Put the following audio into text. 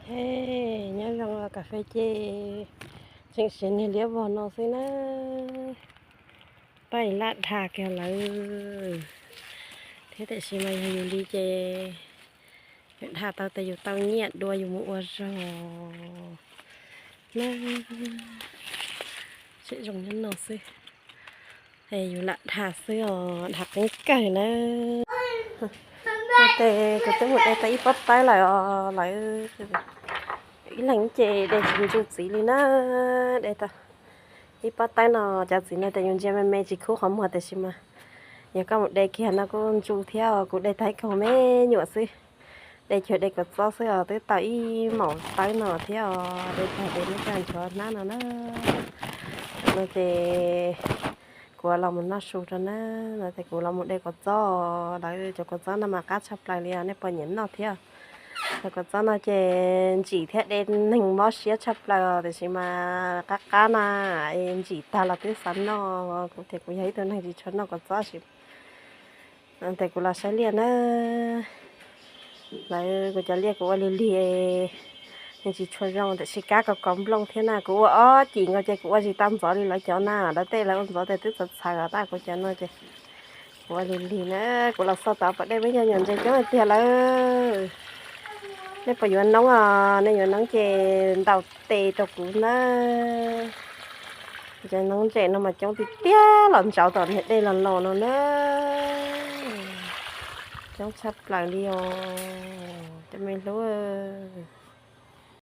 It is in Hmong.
He, nyob zoo, kas fes ces tseem siav niag liab vog no xwb na. Paj lam dhas kiag lawm thiab, tiam sis mas yog yus li ces yus dhas tau tes yus tau nyiaj dua yus mus ua zog na. Tseem zoo nyob no xwb, yus lam dhas xwb os, dhas qeeb kawg na. Tes kuv twb mus de tau ib pob tawb lawm os, lawv ib leeg ces de tsis ntsu txiv li na. De tau ib pob tawb no, cov txiv no ces yus ntsia me me tsis khub qhov muag, tiam sis mas yog koj mus de kiag no kuj ntsu thiab. Kuv de tau ib kaug me nyuam xwb, de cuag de kua txob xwb os, twb tau ib maum tawb no thiab os. De tag de muab coj nchuav hnab no na. No ces kuv los mus noj su rau na. No ces kuv los mus de kua txob, lawv cov kua txob no mas qab tshaj plaws li os, nej puas nyiam noj thiab? Cov kua txob no ces ntsim thiab de neeg mob siab tshaj plaws os, tiam sis mas qab qab na, ntsim tag los twb xav noj. Kuv tias kuv yog ib tug neeg tsis tshua noj kua txob, tes kuv los saib liaj na. Lawv kuv cov liaj kuv ua lig lig, nws tsis tshua zoo, tiam sis kab kos kos nplooj thiab na. Kuv ua ob cim nkaus ces kuv ua tsis tau ntxov li lawv cov na, lawv tej lawv ua ntxov tes twb txawv txhawv os, tab kuv cov no ces kuv ua lig lig na. Kuv los xauj tau pas dej me nyuam ntses coob tiag lawm. Nej puas yuav noob os? Nej yuav noob ces ntaus tes rau kuv na. Cov noob ntses no mas coob tiag tiag, los ntsauv tom niag dej los los no na. Coob tshaj plaws li os cov me hlub.